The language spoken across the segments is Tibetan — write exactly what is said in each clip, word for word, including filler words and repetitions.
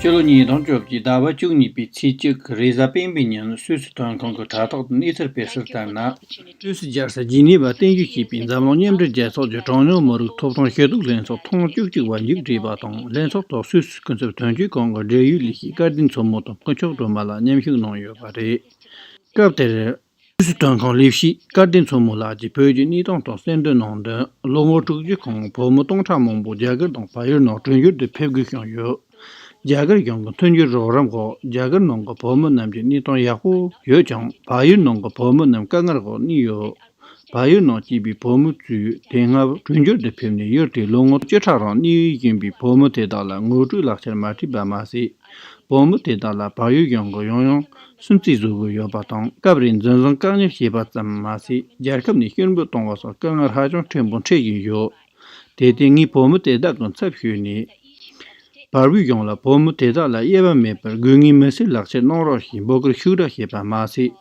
སྤྱི་ལོ་ཉིས་སྟོང་བཅོ་བརྒྱད་ཟླ་བ་བཅུ་གཉིས་པའི་ཚེས་གཅིག་གི་རེས་གཟའ་སྤེན་པའི་ཉིན་སུད་སི་དོན་ཁང་གི་དྲ་ཐོག་ཏུ་གནས་ཚུལ་སྤེལ་གསལ་ལྟར་ན། སུད་སི་རྒྱལ་ས་ཇི་ནི་ཝ་རྟེན་གཞི་བྱས་པའི་འཛམ་གླིང་མཉམ་འབྲེལ་རྒྱལ་ཚོགས་ཀྱི་གྲངས་ཉུང་མི་རིགས་ཐོབ་ཐང་ཞུ་གཏུག་ལྷན་ཚོགས་ཐེངས་བཅུ་གཅིག་པ་མཇུག་བསྒྲིལ་བ་དང་། ལྷན་ཚོགས་ཐོག་སུད་སི་སྐུ་ཚབ་དོན་གཅོད་ཁང་གི་འབྲེལ་ཡོད་ལས་བྱེད་སྐལ་ལྡན་མཚོ་མོ་དང་སྐུ་ཞབས་སྒྲོལ་མ་ལགས་མཉམ་ཞུགས་གནང་ཡོད་པ་རེད། སྐབས་དེར། སུད་སི་དོན་ཁང་ལས་བྱེད་སྐལ་ལྡན་མཚོ་མོ་ལགས་ཀྱིས་བོད་ཀྱི་གནས་སྟངས་ཐོག་གསལ་འདོན་གནང་དོན། ལོ་ངོ་དྲུག་ཅུ་གོང་བོད་མི་སྟོང་ཕྲག་མང་པོ་རྒྱ་གར་དང་བལ་ཡུལ་ནང་བྲོས་བྱོལ་དུ་ཕེབས་དགོས་བྱུང་ཡོད། རྒྱ་གར་གཞུང་གི་མཐུན་འགྱུར་རོགས་རམ་འོག་རྒྱ་གར་ནང་གི་བོད་མི་རྣམས་ཀྱི་གནས་སྟངས་ཡག་པོ་ཡོད་ཀྱང་། བལ་ཡུལ་ནང་གི་བོད་མི་རྣམས་དཀའ་ངལ་འོག་གནས་ཡོད། བལ་ཡུལ་ནང་སྐྱེས་པའི་བོད་མི་ཚོས་དེ་སྔ་བྲོས་བྱོལ་དུ་ཕེབས་ནས་ཡུལ་དེའི་ལོ་ངོ་བཅུ་ཕྲག་རིང་གནས་བཞིན་པའི་བོད་མི་དེ་དག་ལ་ངོ་སྤྲོད་ལག་ཁྱེར་མ་སྤྲད་པ་མ་ཟད། བོད་མི་དེ་དག་ལ་བལ་ཡུལ་གཞུང་གིས་ཡང་ཡང་སུན་གཙེར་བཟོ་གི་ཡོད་པ་དང་། སྐབས་རེ་འཛིན་བཟུང་བཀག་ཉར་བྱས་པ་ཙམ་མ་ཟད། རྒྱལ་ཁབ་ནས་ཕྱིར་འབུད་གཏོང་བ་སོགས་དཀའ་ངལ་ཧ་ཅང་ཕྲན་བུ་འཕྲད་བཞིན་ཡོད། དེར་བརྟེན་ངས་བོད་མི་དེ་དག་གི་ཚབ་ཞུས་ནས། བལ་པོའི་གཞུང་ལ་བོད་མི་དེ་དག་ལ་དབྱེ་བ་མེད་པར་དགོས་ངེས་མི་སེར་ལག་ཁྱེར་གནང་རོགས་ཞེས་འབོད་སྐུལ་ཤུགས་དྲག་བྱས་པ་མ་ཟད།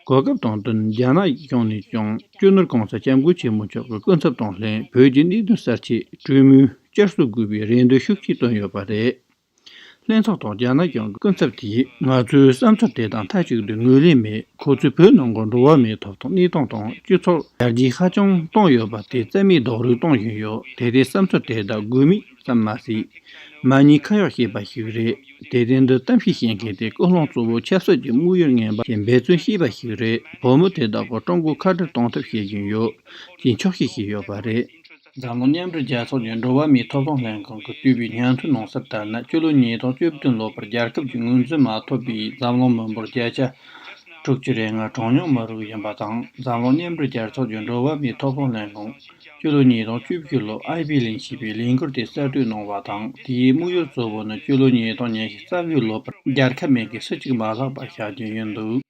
གོ་སྐབས་དང་བསྟུན་རྒྱ་ནག་གཞུང་ནས་ཀྱང་སྤྱི་ནོར་གོང་ས་སྐྱབས་མགོན་ཆེན་པོ་མཆོག་གི་སྐུ་ཚབ་དང་ལྷན་བོད་ཀྱི་གནད་དོན་གསར་ཆེད་གྲོས་མོལ་བསྐྱར་གསོ་དགོས་པའི་རེ་འདུན་ཤུགས་ཆེ་བཏོན་ཡོད་པ་རེད། ལྷན་ཚོགས་ཐོག་རྒྱ་ནག་གཞུང་གི་སྐུ་ཚབ་དེས། ང་ཚོའི་བསམ་ཚུལ་དེ་དང་མཐའ་གཅིག་ཏུ་ངོས་ལེན་མེད། ཁོ་ཚོས་བོད་ནང་གི་འགྲོ་བ་མིའི་ཐོབ་ཐང་གནས་སྟངས་དང་སྤྱི་ཚོགས་ཡར་རྒྱས་ཧ་ཅང་བཏང་ཡོད་པ་དེ་རྩ་མེད་རྡོག་རོལ་གཏོང་བཞིན་ཡོད། དེ་དེ་བསམ་ཚུལ་དེ་དག་དགོས་མེད་ཙམ་མ་ཟད། མ་ཉེས་ཁ་གཡོག་བྱས་པ་ཞིག་རེད། དེ་དེ་འདི་གཏམ་བཤད་བྱེད་མཁན་དེ་ཀུན་སློང་གཙོ་བོ་ཆབ་སྲིད་ཀྱི་དམིགས་ཡུལ་ངན་པ་ཞིག་འབད་བརྩོན་བྱས་པ་ཞིག་རེད། བོད་མི་དེ་དག་གི་ཀྲུང་གོ་ཁ་བྲལ་གཏོང་ཐབས་བྱེད་བཞིན་ཡོད་ཅེས་འཁྱོག་བཤད་བྱས་ཡོད་པ་རེད། འཛམ་གླིང་མཉམ་འབྲེལ་རྒྱལ་ཚོགས་ཀྱི་འགྲོ་བ་མིའི་ཐོབ་ཐང་ལྷན་ཁང་གིས་བཏོན་པའི་སྙན་ཐོའི་ནང་གསལ་ལྟར་ན། སྤྱི་ལོ་ཉིས་སྟོང་བཅུ་བདུན་ལོ་བར་རྒྱལ་ཁབ་ཀྱི་ངོས་འཛིན་མ་ཐོབ་པའི་འཛམ་གླིང་མི་འབོར་བརྒྱ་ཆ་དྲུག་ཅུ་རེ་ལྔ་གྲངས་ཉུང་མི་རིགས་ཡིན་པ་དང་། འཛམ་གླིང་མཉམ་འབྲེལ་རྒྱལ་ཚོགས་ཀྱི་འགྲོ་བ་མིའི་ཐོབ་ཐང་ལྷན་ཁང་སྤྱི་ལོ་ཉིས་སྟོང་བཅུ་བཞི་ལོར་ཨའི་བྷི་ལིན་ཞེས་པའི་ལས་འགུལ་དེ་གསར་གཏོད་གནང་བ་དང་། དེའི་དམིགས་ཡུལ་གཙོ་བོ་ནི་སྤྱི་ལོ་ཉིས་སྟོང་ཉི་ཤུ་རྩ་བཞི་ལོ་བར་རྒྱལ་ཁབ་མེད་མཁན་སུ་གཅིག་མ་ལྷག་པ་བྱ་རྒྱུ་ཡིན་འདུག།